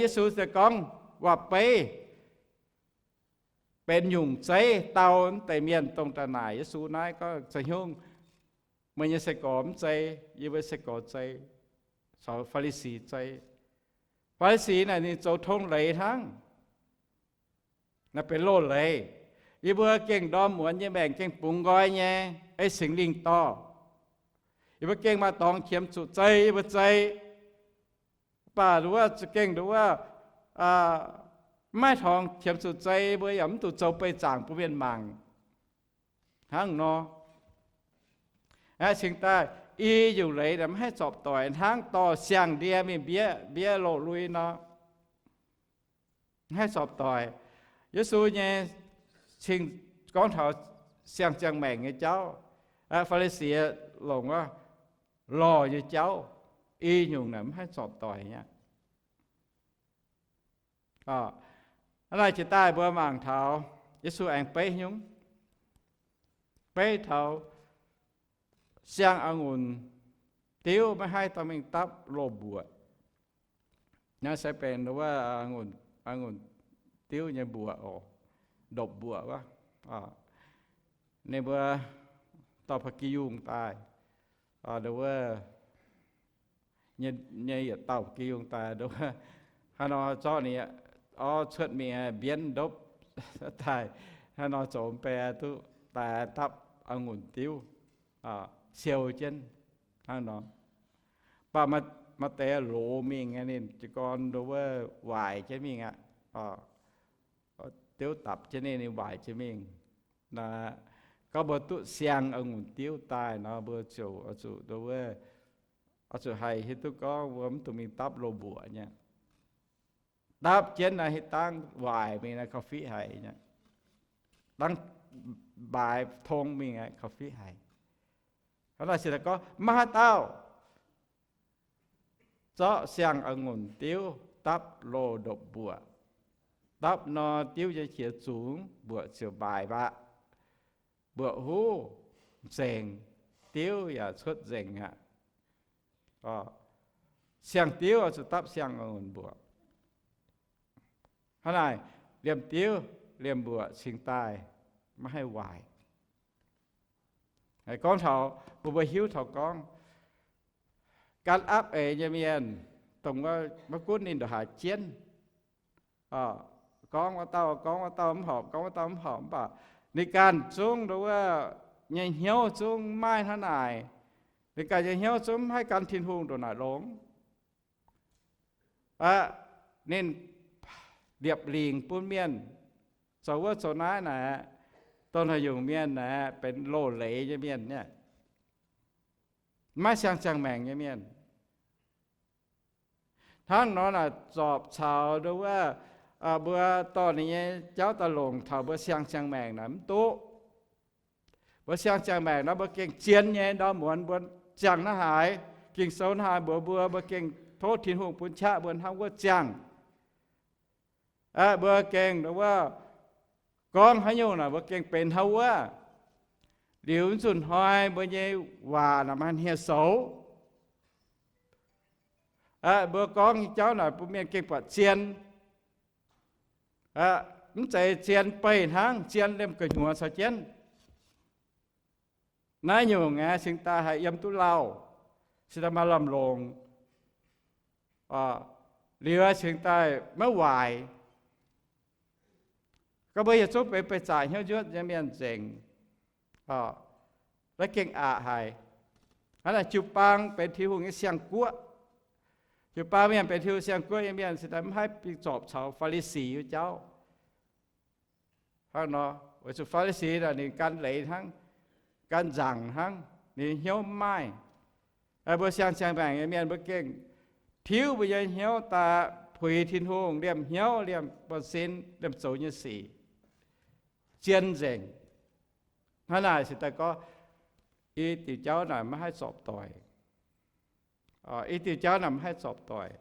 Yesu se gorngv waac-beiv benx nyungc zeiv dau deix mienh dongh daaih naaic Yesu naaiv gorngv, Za'hnyungx, meih nyei sai-gorx mv zei, yie mbuo sai-gorx zei, caux Faa^li^si zei. Faa^li^si naaic ninh zoux tong leiz hnangv. Naaiv benx loz-leiz. Yie mbuo gengh ndorm muonz nyei maengc gengh bungx nqoi nyei, ei Singx Lingh dorh. Yie mbuo gengh maaih dorngx qiemx zuqc zei, yie mbuo zei. Mv baac nduov za'gengh nduov mv maaih dorngx qiemx zuqc zei, mbuo yaac mv duqv zoux beih zaangc bun mienh mangc hnangv nor. Aqv, cingx daaih i nyungc leiz mv haih zorpc doic hnangv dorh siang-ndie mingh mbiev, mbiev loz-lui nor. Mv haih zorpc doic. Yesu nyei cing gorngv taux siang-ziangh maengc nyei jauv, Faa^li^si longc wuov lorh nyei jauv, i nyungc naaic mv haih zorpc doic aqv. Hnangv naaic jiex daaih mbuo mangc taux Yesu aengx beiv nyungc, beiv taux siang a'ngunc diuv maiv haih dorh mingh dapv loz-mbuoqc. Naaiv se benx wuov a'ngunc diuv nyei mbuoqc oc, ndopv-mbuoqc wuov. Ninh mbuo dorh ba'gi yungh daaih, wuov nyei yietc dauh ba'gi yungh daaih, wuov haaix nor zorqv ninh orv cuotv mingh mbienv ndopv daaih, haaix nor zoux mv bei duqv daaih dapv a'ngunc diuv, siou jienv hnangv nor. Mv baac maaih deix loz mingh, ninh jiez gorn wuov waaic jienv mingh aqv. Diuv dapc jienv ninh, ninh waaic jienv mingh. Gorngv mbuo duqv siang a'ngunc diuv daaih nor, mbuo ziouc oix zuqc, oix zuqc haih hiuv duqv gorngv mbuo mv dungx mingh dapv loz-mbuoqc nyei. Dapv jienv naaiv, dangv waaic mingh naaiv, korv-fiqv haic nyei. Dangv mbaaix tong mingh aqv, korv-fiqv haic. Hnangv naaic se gorngv maiv haaix dauh zorqv siang a'ngunc diuv dapv loz-ndopv-mbuoqc. Dapv nor, diuv nyei qiex zungx, mbuoqc ziouc mbaaix mbaqv. Mbuoqc huv nzengc, diuv yaac cuotv nzengc aqv. Siang-diuv oix zuqc dapv siang a'ngunc mbuoqc. Hnangv naaic, liemh diuv liemh mbuoqc cingx daaih maiv haih waaic. Gorngv taux mbuo, mbuo hiuv taux gorngv gan apv eix nyei mienh, dongh maiv gunv ninh ndongc haaix jienv, gorngv wuov dauh, gorngv wuov dauh mv horpc, gorngv wuov dauh mv horpc, mv baac ninh ganh zungv nduov nyei hnyouv zungv maiv maaih hnangv naaic. Ninh ganh nyei hnyouv zungv maiv haih gan Tin-Hungh ndongc naaic longx. Aqv, ninh liepc lingc bun mienh zoux wuov zoux naaiv naaic, Dongh haaix nyungc mienh aeqv, benx loz-leiz nyei mienh, maiv siang-ziangh maengc nyei mienh. Hnangv nor naaic zorpc caux nduov wuov, mbuo dorh ninh nyei jauv daaih longc taux mbuo siang-ziangh maengc naaic mv duqv. Mbuo siang-ziangh maengc nor mbuo gengh zien nyei ndorm muonz mbuo ziangh naaiv haaix, Ging-Sou naaiv haaix mbuox mbuo, mbuo gengh tov Tin-Hungh bun qaqv mbuo hnangv wuov ziangh. Aeqv, mbuo gengh nduov wuov, gorngv haaix nyungc naaic mbuo gengh benx hnangv wuov. Liuz mv zuqc hnoi mbuo nyei waac naaic maaih hniev-soux. Aeqv, mbuo gorngv nyei jauv naaic bun mienh gengh buatc zien. Aeqv, mv zeiz zien beih hnangv, zien liemh gu'nyuoz caux jienv. Naaiv nyungc aeqv, cingx daaih haih yiem duqv lauh, cingx daaih maaih lamh longc, liuz cingx daaih maiv waaic. Gorngv mbuo yietc zungv benx beih zaqc hnyouv njuotv nyei mienh nzengc, naaiv gengh aqc haic. Hnangv naaic jiu-baang benx Tin-Hungh nyei siang-guoqv. Jiu-baang mienh benx Tin-Hungh siang-guoqv nyei mienh cingx daaih mv haih zorpc caux Faa^li^si wuov jauv. Hnangv nor, weic zuqc Faa^li^si naaic ninh gan leiz hnangv, gan nzaangc hnangv, ninh hnyouv mv maaih. Mbuo siang-ziangh maengc nyei mienh mbuo gengh tiuv mbuo nyei hnyouv daaih puix Tin-Hungh, liemh hnyouv, liemh buonv-sin, liemh zoux nyei sic, zien nzengc. Hnangv naaic cingx daaih gorngv, i diuc jauv naaic maiv haih zorpc doic. I diuc jauv naaic maiv haih zorpc doic,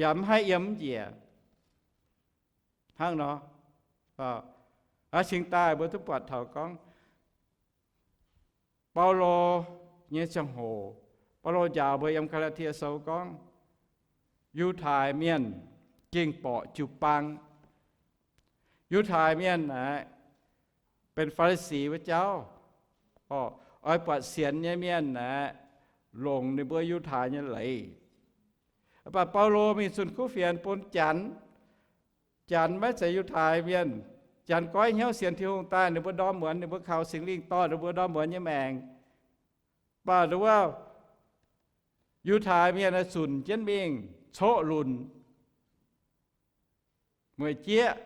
yaac mv haih yiem mv njiec. Hnangv nor, cingx daaih mbuo duqv buatc taux gorngv Baulo nyei ziangh hoc, Baulo njaaux mbuo yiem Gaa^laa^tie Sou gorngv, Yiutai Mienh gengh borqc jiu-baang. Yiutai Mienh aeqv, benx Faa^li^si wuov jauv, oix buatc sienx nyei mienh aeqv, longc ninh mbuo Yiutai nyei leiz. Mv baac Baulo mingh zunh kuv fienx bun Janx. Janx maiv zeiz Yiutai Mienh. Janx goiv hnyouv sienx Tin-Hungh daaih, ninh mbuo ndorm muonz ninh mbuo kaux Singx Lingh dorh ninh mbuo ndorm muonz nyei maengc. Mv baac nduov wuov, Yiutai Mienh zunc jienv mingh coqv lunc. Mueic jieqv,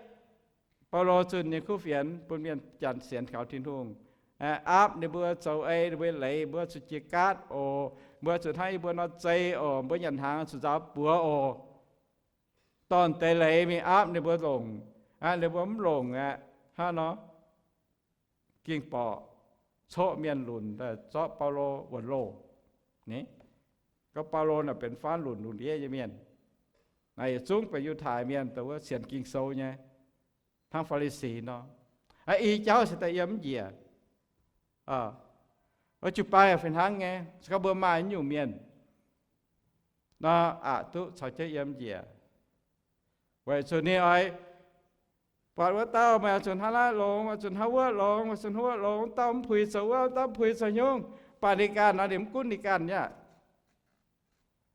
Baulo zunh nyei kuv fienx bun mienh Janx sienx kaux Tin-Hungh, aapv ninh mbuo zoux ei ninh mbuo leiz, mbuo zuqc jiex gaatv oc, mbuo zuqc hnangv yie mbuo nor zei oc, mbuo nyanc hnaangx zuqc nzaaux buoz oc. Dorh deix leiz mingh aapv ninh mbuo longc, ninh mbuo mv longc aqv, hnangv nor, ging borqc coqv mienh lunc daaih zorqv Baulo wuonx loh. Gorngv Baulo naaic benx faanv lunc lunc ndiev nyei mienh. Naaic yietc zungv benx Yiutai Mienh, dongh wuov sienx Ging-Sou nyei, hnangv Faa^li^si nor. I jauv se daaih yiem mv njiec. Jiu-baang yaac fih hnangv nyei, se gorngv mbuo maaih nyungc mienh nor, aqc duqv caux jienv yiem njiec. Weic zuqc ninh oix buatc wuov dauh meih oix zuqc hnangv naaiv longx, oix zuqc hnangv wuov longx, oix zuqc hnangv wuov longx, wuov dauh mv puix zoux wuov, wuov dauh mv puix zoux hnyungv. Mv baac ninh ganh nor, ninh mv gunv ninh ganh aqv.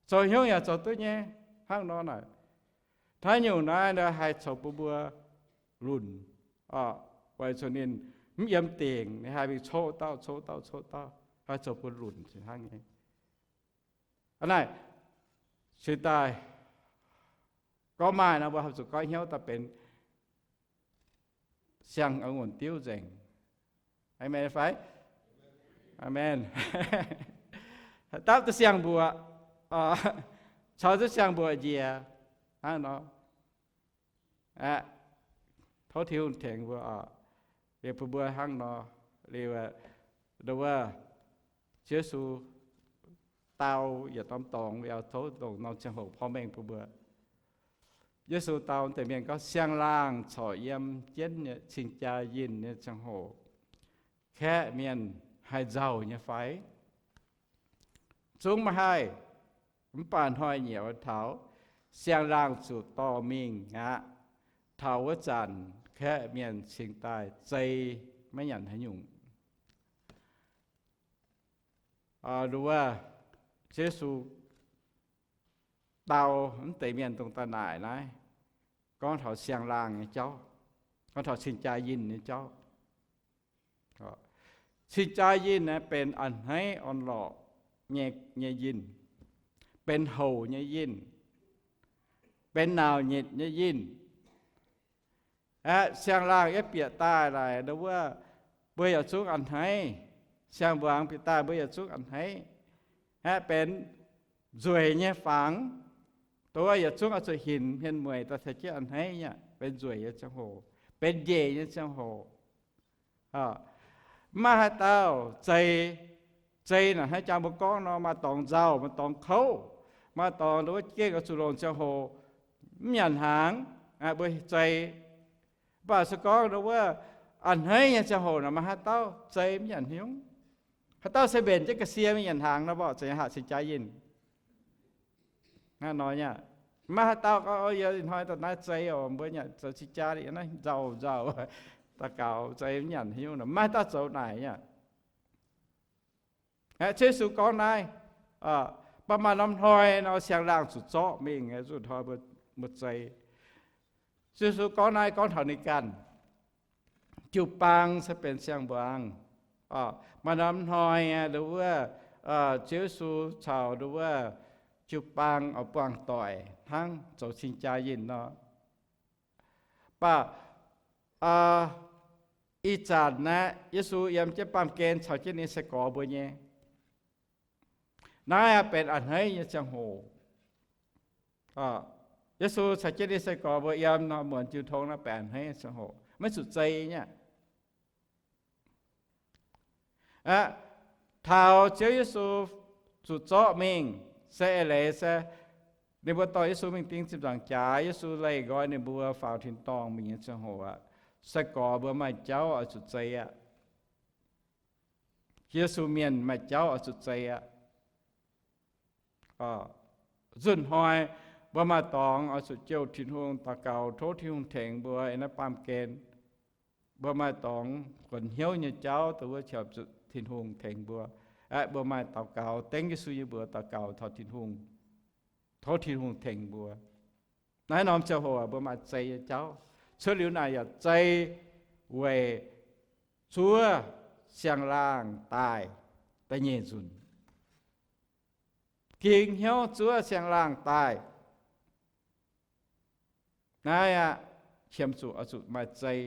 Zoux hnyungv yaac zoux duqv nyei. Hnangv nor naaic, haaix nyungc naaiv haih coux bun mbuo lunc, weic zuqc ninh mv yiem dingc, ninh haih mingh coqv dauh, coqv dauh, coqv dauh, haih coux bun lunc hnangv nyei. Aa naaic, cingx daaih gorngv maaih nor, mbuo haih zuqc goiv hnyouv daaih benx siang-a'ngunc diuv nzengc. Aamen fai? Aamen. Dapv duqv siang-mbuoqc, caux duqv siang-mbuoqc njiec hnangv nor. Aeqv, tov Tin-Hungh tengx mbuo oc. Liuz bun mbuo hnangv nor, liuz, nduov wuov, Ziouv Yesu dau yietc norm dorngx, tov dongh norm ziangh hoc porv mengh bun mbuo. Yesu dau deix mienh gorngv, siang-laangh corc yiem jienv nyei cing-jaa yinh nyei ziangh hoc, kaeqv mienh haih nzauh nyei fai? Zungv maiv haih. Mv baac hnoi-nyieqc taux, siang-laangh zuqc dorh mingh aqv. Taux wuov zanc kaeqv mienh cingx daaih zei maiv nyanc haaix nyungc. Nduov wuov, Yesu dau mv deix mienh dongh daaih naaic naaiv, gorngv taux siang-laangh nyei jauv, gorngv taux cing-jaa yinh nyei jauv. Cing-jaa yinh naaiv benx a'hneiv orn-lorqc nyei, nyei yinh, benx houc nyei yinh, benx nauc nyitc nyei yinh. Aeqv, siang-laangh yaac bieqc daaih naaic, nduov wuov, mbuo yaac zungv a'hneiv. Siang-mbuangz bieqc daaih mbuo yaac zungv a'hneiv. Aeqv, benx nzueic nyei fangx, dongh wuov yietc zungv oix zuqc hinc hmien mueic daaih caux jienv a'hneiv nyei, benx nzueic nyei ziangh hoc, benx njeih nyei ziangh hoc. Mv maaih haaix dauh zei, zei naaic hnangv jang mbuo gorngv nor, maaih dorngx nzauh, maaih dorngx kouv, maaih dorngx nduov gengh oix zuqc longc ziangh hoc mv nyanc hnaangx, mbuo zei. Mv baac se gorngv nduov wuov a'hneiv nyei ziangh hoc naaic, maaih haaix dauh zei mv nyanc hnyouv? Haaix dauh se mbenc jienv ga'sie mingh nyanc hnaangx nor, mborqv za'gengh hatc cing-jaa yinh. Hnangv nor nyei. Maiv haaix dauh gorngv, O, yie ih hnoi daaih naaiv zei oc, mbuo nyanc zoux cing-jaa, yie naaiv nzauh nzauh, daux gaux zei mv nyanc hnyouv nor, maiv haaix dauh zoux naaic nyei. Ziouv Yesu gorngv naaiv, mv baac maaih norm hnoi nor, siang-laangh zuqc zorqv mingh, nzunc hnoi mbuo zei. Ziouv Yesu gorngv naaiv gorngv taux ninh ganh. Jiu-baang se benx siang-mbuangz. Maaih norm hnoi nduov wuov, Ziouv Yesu caux nduov wuov jiu-baang oix buangh doic hnangv zoux cing-jaa yinh nor. Mv baac ih zanc naaiv Yesu yiem jienv baamh gen caux jienv ninh sai-gorx mbuo nyei. Naaiv benx a'hneiv nyei ziangh hoc. Yesu caux jienv ninh sai-gorx mbuo yiem nor, muonz jiu tong naaiv benx a'hneiv nyei ziangh hoc, maiv zuqc zei nyei. Aeqv, taux Ziouv Yesu zuqc zorqv mingh se eix leiz se ninh mbuo dorh Yesu mingh ding ziepc nzaangc jaax, Yesu leih nqoi ninh mbuo faaux tin-dorngh mingh nyei ziangh hoc aqv, sai-gorx mbuo maaih jauv oix zuqc zei aqv. Yesu mienh maaih jauv oix zuqc zei aqv. Nzunc hnoi mbuo maaih dorngx oix zuqc jouh Tin-Hungh daux gaux tov Tin-Hungh tengx mbuo yiem naaiv baamh gen. Mbuo maaih dorngx guonc hnyouv nyei jauv dongh wuov qiemx zuqc Tin-Hungh tengx mbuo. Aeqv, mbuo maaih daux gaux dengv Yesu nyei mbuox daux gaux taux Tin-Hungh, tov Tin-Hungh tengx mbuo. Naaiv norm ziangh hoc mbuo maaih zei nyei jauv. Cuotv liuz naaic yaac zei weic zuov siang-laangh daaih da'nyeic nzunc. Ging hnyouv zuov siang-laangh daaih. Naaiv aqv, qiemx zuqc oix zuqc maaih zei.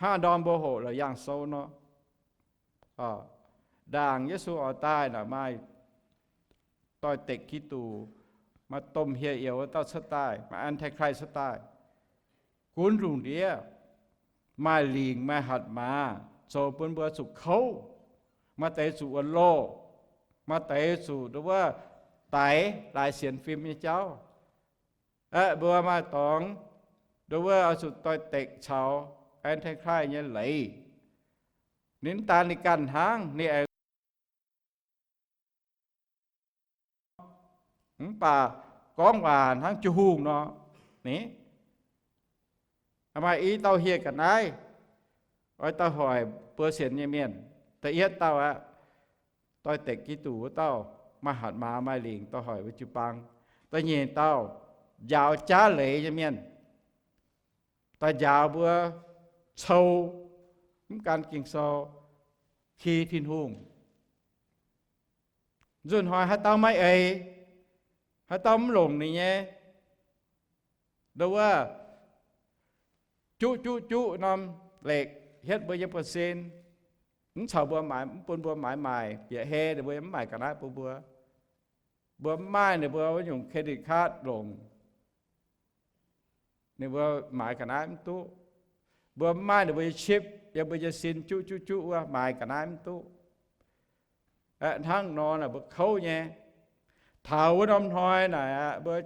Hnangv ndorm mbuo hoqc Laauc Yaangh Sou nor, ndaangc Yesu oix daaih naaic maaih doix-dekc Giduc, maaih domh hieh youz wuov dauh cuotv daaih, maaih Antichrist cuotv daaih. Gunv lungh ndiev maaih lingc maaih hatc maaz zoux bun mbuo zuqc kouv, maaih deix zuqc wuonx loh, maaih deix zuqc nduov wuov daix laaix sienx fim nyei jauv. Aeqv, mbuo maaih dorngx nduov wuov oix zuqc doix-dekc caux Antichrist nyei leiz. Ninh mv daan ninh ganh hnangv, ninh aengx mv baac gorngv waac hnangv jiu-hungh nor. Ni, maaih i dauh hieh ga'naaiv oix daaih hoic mbuo sienx nyei mienh. Da'yietv dauh aqv, doix-dekc Giduc wuov dauh, maaih hatc maaz maaih lingc daaih hoic mbuo jiu-baang. Da'nyeic dauh, njaaux jaav leiz nyei mienh, daaih njaaux mbuo cou, mv gan Ging-Sou, ki Tin-Hungh. Nzunc hnoi haaix dauh maiv eix, haaix dauh mv longc ninh nyei, nduov wuov, juqv juqv juqv norm lekc hietv mbuo nyei buonv-sin, mv caux mbuo maaiz, mv bun mbuo maaiz maaic, bieqc hei ninh mbuo yaac mv maaic ga'naaiv bun mbuo. Mbuo mv maaih ninh mbuo wuov nyungc credit card longc, ninh mbuo maaiz ga'naaiv mv duqv. Mbuo mv maaih ninh mbuo nyei chip yiem mbuo nyei sin juqv juqv juqv wuov, maaiz ga'naaiv mv duqv. Aeqv, hnangv nor naaic mbuo kouv nyei. Taux wuov norm hnoi naaic aqv, mbuo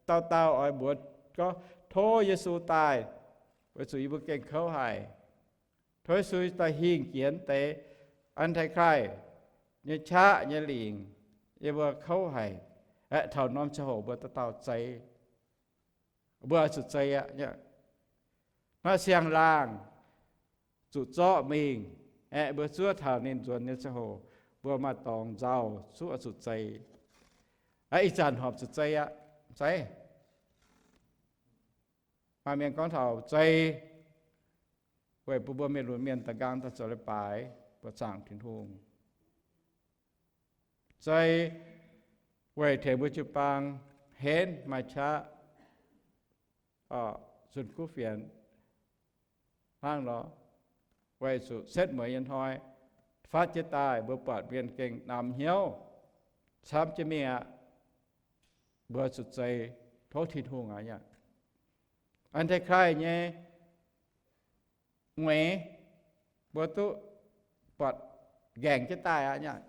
dauh dauh oix mbuox gorngv, tov Yesu daaih weic zuqc yie mbuo gengh kouv haic. Tov Yesu daaih hingh jiex deix Antichrist nyei qaqv nyei lingc, yie mbuo kouv haic. Aeqv, taux norm ziangh hoc mbuo dauh dauh zei. Mbuo oix zuqc zei aqv. Maaih siang-laangh zuqc zorqv mingh. Aeqv, mbuo zuov taux ninh nzuonx nyei ziangh hoc, mbuo maaih dorngx nzauh zuqc, oix zuqc zei. Aeqv, ih zanc horpc zuqc zei aqv. Zei. Maaih mienh gorngv taux zei weic bun mbuo mienh lunx mienh da'nqaang daaih zoux leiz-baaix, buoqc zaangc Tin-Hungh. Zei weic tengx mbuo jiu-baang henv maaih qaqv, zunh kuv fienx hnangv nor. weic zuqc setv mueiz nyei hnoi fatv jienv daaih, mbuo buatc mienh gengh namx hnyouv camv jienv mingh aqv. Mbuo zuqc zei tov Tin-Hungh aqv. An^ti^klaaih nyei mueiz mbuo duqv buatc nqaengc jienv daaih aqv.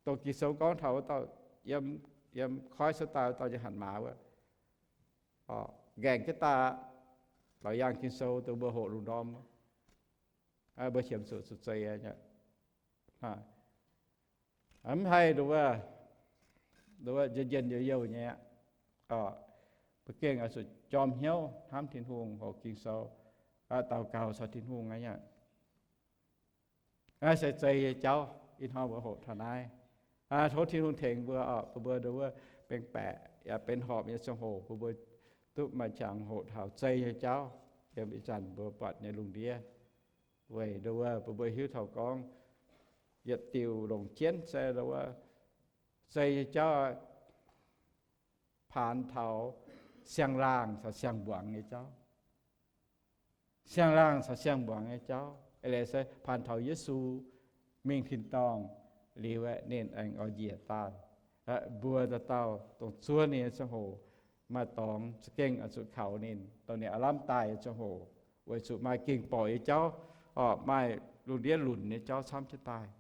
Dongh Ging-Sou gorngv taux wuov dauh yiem koiv cuotv daaih wuov dauh nyei hatc maaz wuov, nqaengc jienv daaih aqv. Laauc yaangh Ging-Sou dongh mbuo hoqc lungh ndorm, mbuo qiemx zuqc zuqc zei aqv. Mv haih nduov, nduov njien-njien youh youh nyei aqv. Mbuo gengh oix zuqc jorm hnyouv hnamv Tin-Hungh, hoqc Ging-Sou, daux gaux caux Tin-Hungh aqv. Naaiv se zei nyei jauv. Ih hnoi mbuo hoqc taux naaiv. Tov Tin-Hungh tengx mbuo, bun mbuo nduov benx baeqc yaac benx horpc nyei ziangh hoc bun mbuo duqv maaih qangx hoqc taux zei nyei jauv yiem ih zanc mbuo buatc nyei lungh ndiev. Weic nduov bun mbuo hiuv taux gorngv yietc diuc longc jienv se nduov zei nyei jauv paanx taux siang-laangh caux siang-mbuangz nyei jauv. Siang-laangh caux siang-mbuangz nyei jauv, eix leiz se paanx taux Yesu mingh tin-dorngh liuz aeqv, ninh aengx oix njiec daaih. Mbuo dauh dauh dongh zuov ninh nyei ziangh hoc maaih dorngx za'gengh oix zuqc kaux ninh, dongh ninh aav lamh daaih nyei ziangh hoc, weic zuqc maaih gengh borqc nyei jauv, maaih lungh ndiev lunc nyei jauv camv jienv daaih.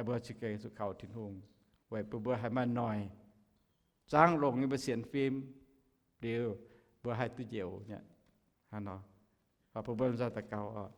Mbuo za'gengh zuqc kaux Tin-Hungh weic bun mbuo haih maaih noic zaangv longc nyei mbuo sienx fim liuz, mbuo haih duqv njoux nyei. Bun mbuo lomh nzoih daux gaux oc.